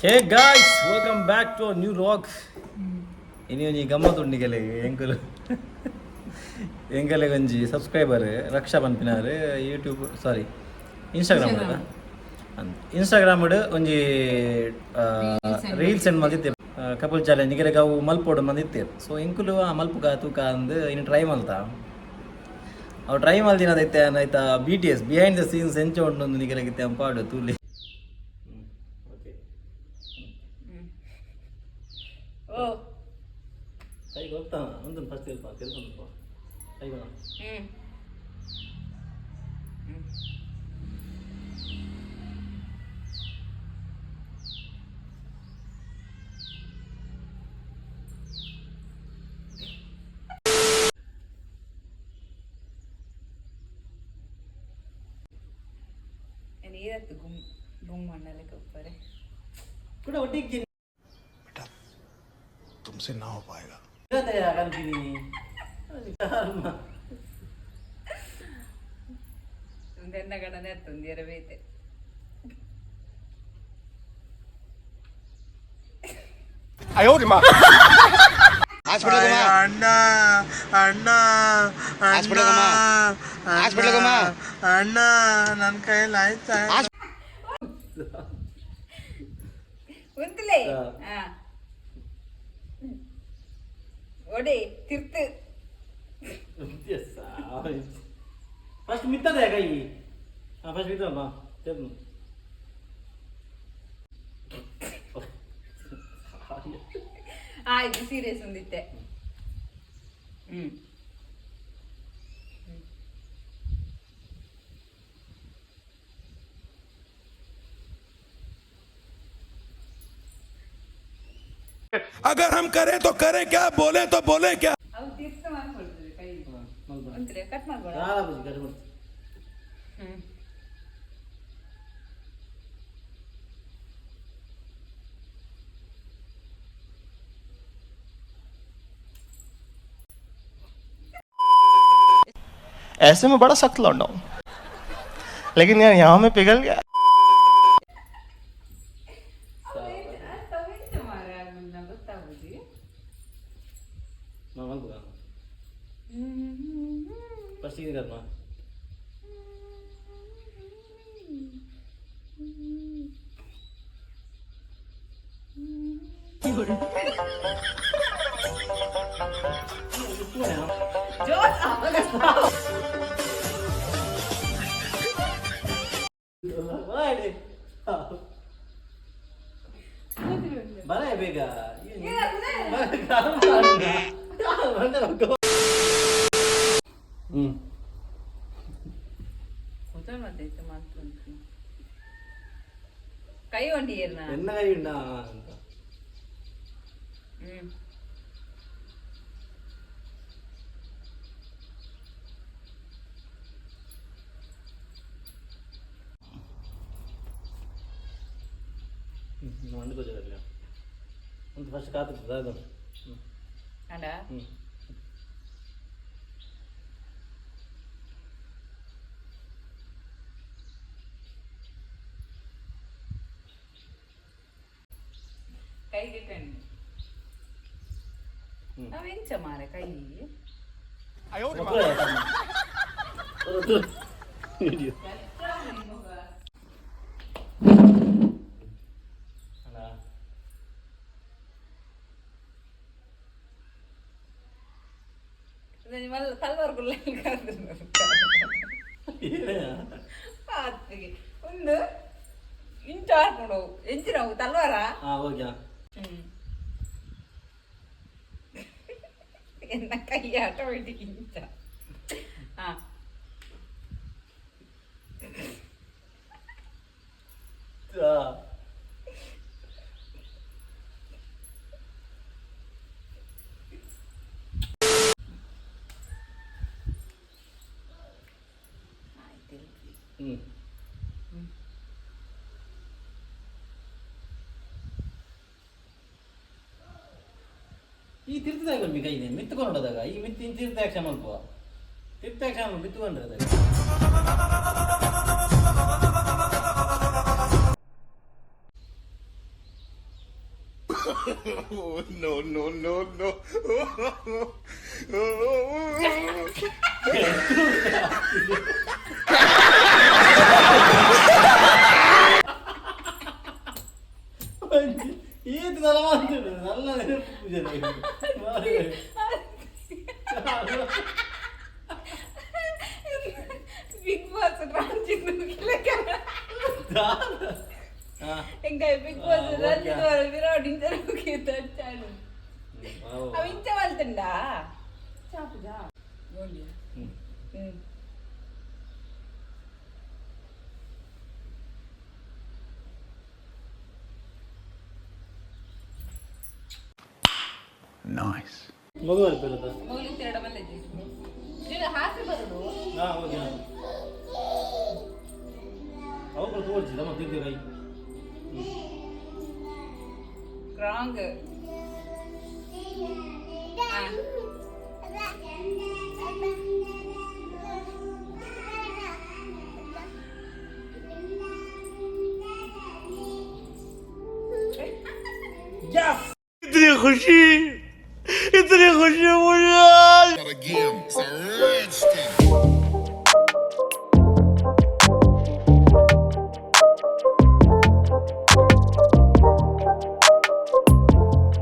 Hey guys, welcome back to our new vlog. ಇನಿ ಒಂಜಿ ಗಮ್ಮತ್ ಉಂಡು ನಿಗಲೆಗ್. ಎಂಕುಲು ಎಂಕಲೆಗ್ ಒಂಜಿ ಸಬ್ಸ್ಕ್ರೈಬರ್ ರಕ್ಷಾ ಪನ್ಪಿನಾರ್ ಯೂಟ್ಯೂಬ್, ಸಾರಿ, ಇನ್ಸ್ಟಾಗ್ರಾಮ್, ಇನ್ಸ್ಟಾಗ್ರಾಮ್ ಒಂಜಿ ರೀಲ್ಸ್ ಸೆಂಡ್ ಮಲ್ದಿತ್ತೆ. ಕಪಲ್ ಚಾಲೆಂಜ್ ನಿಗಲೆಗ್ ಅವು ಮಲ್ಪೊಡು ಮಂದಿತ್ತೆ. ಸೊ ಎಂಕುಲು ಆ ಮಲ್ಪುಗ ತೂಕ ಅಂದ್ ಇನಿ ಟ್ರೈ ಮಲ್ತ. ಅವು ಟ್ರೈ ಮಲ್ದಿನದೈತೆ ಆಯ್ತಾ. BTS behind the scenes ಎಂಚ ಉಂಡು ನಿಗಲೆಗ್ ಇತ್ತೆ ಪಾಡು, ತೂಲಿ. ಓಕೆ. ಓ. ಕೈ ಗೊತ್ತಾ? ಒಂದು ಫಸ್ಟ್ ತಿಲ್ಪ ತಿಳ್ಕೊಂಡು ಕೈ. ಹ್ಮ್. ನೀರತ್ತು ಗುಮ್ ಗುಮ್ ಮಣ್ಣಲ್ಲಿ ಉಪ್ಪರೆ. ಕೂಡ ಒಟ್ಟಿಗೆ. बेटा, तुमसे ना हो पाएगा। ಕಂತೀನಿ. ಒಂದೆನ್ನ ಗಣನೆ ಅತ್ತೊಂದು ಎರಬೇತೆ. ಅಣ್ಣ, ಅಣ್ಣ, ಅಣ್ಣ, ಅಣ್ಣ, ನನ್ನ ಕೈಯಲ್ಲಿ ಆಯ್ತಾ? ಉಂತಲೇ. ಹಾ. ಹಾ, ಒಡೆ ತಿರ್ತು. ಫಸ್ಟ್ ಮಿತ್ತದೆ ಕೈ. ಹಾಂ, ಫಸ್ಟ್ ಮಿತ್ತಮ್ಮ ತೆಪ್ಪು. ಆಯ್ತು, ಸೀರಿಯಸ್ ಒಂದಿತ್ತೆ. ಹ್ಮ್. अगर हम करें तो करें क्या, बोले तो बोले क्या? ಅವು ತಿರ್ತು ಮಾಡ್ಕೊಳ್ತದೆ ಕೈ. ಉಂತಲೇ, ಕಟ್ ಮಾಡ್ಬೇಡ. ಕಟ್ ಮಾಡ್ತೀನಿ. ಹ್ಮ್. ऐसे में बड़ा सख्त लौंडा हूँ, लेकिन यार, यहाँ मैं पिघल गया। ಅವೆಂತ ಮಾರ್ರೆ ಆಗುಲ್ಲ, ಗೊತ್ತಾಗುದಿ. ಮಲ್ಪುಗ. ಫಸ್ಟ್ ಇದು ಕರ್ಮ. ಜೋಸ್. ಬರ ಬೇಗ. ಹ್ಮ್. ಮತ್ತೆ ಮಾತು ಕೈ ಒಂಡಿ. ಎನ್ನ ಕೈ ಉಂಡಾ ಅಂತ. ಹ್ಮ್. ಹ್ಮ್, ಒಂದು ಒಂದು ಫಸ್ಟ್ ಕಾತುತ್ತದೆ ಅದು. ಹ್ಮ್. ಅಡ. ಹ್ಮ್. ಕೈಗೆ ಕಣ್ಣು. ಹ್ಮ್. ಅವೆಂಚ ಮಾರೆ ಕೈ? ವಿಡಿಯೋ ಅಲ್ಲ. ಮಲ್ಲ ತಲ್ವಾರ್ ಗುಲ್ಲ. ಏನೇ? ಆತ್ಗೆ ಒಂದು ಇಂಚ ಹಾಕೊಂಡು ಎಂಚಿನವು ತಲ್ವಾರ. ಹಾ, ಓಕೆ. ಹ್ಮ್. ಎನ್ನ ಕೈ ಆಟೋಮೆಟಿಕ್ ಇಂಚ. ಹಾ. ಆಯ್ತು. ಹ್ಮ್. ಈ ತಿರ್ತದಾಗ ಒಂಜಿ ಕೈ ಮಿತ್ತುಕೊಂಡದಾಗ ಈ ಮಿತ್ತು ಇಂಚ ತಿರ್ತಾಕ್ಷ ಮಲ್ಪುವ, ತಿರ್ತಾಕ್ಷ ಮಿತ್ತುಕೊಂಡ್ರೆ. No no no no. ಈತ್ ನಲ ನಲ್ಲ. ಬಿಗ್ ಬಾಸ್ ರಂಜಿತ್ ಎಂಕ ಬಿಗ್ ಬಾಸ್ ರಂಜಿತ್ ವರ ವಿರಾಟ್ ಇಂಚ ತಚ್ಚಾಡು. ಅವ ಇಂಚ ಮಲ್ತುಂಡ ಚಾಪುಜಾ. ಹ್ಮ್. Nice. ಮಗು ಬರ್ತಿರತ್ತ. ಮೊಗಲು ತಿರಡ ಮಲ್ಲೆಜಿ ಹಾಸಿ ಬರೋದು. ಹಾ, ಓಕೆ. ಅವು ತೋರಿಸಿ ನಮ್ಮ ತಿಂತೀವಿ ಕೈ. ರಾಂಗ್. इतनी खुशी, इतनी खुशी मुझे आज Again, it's a rich thing.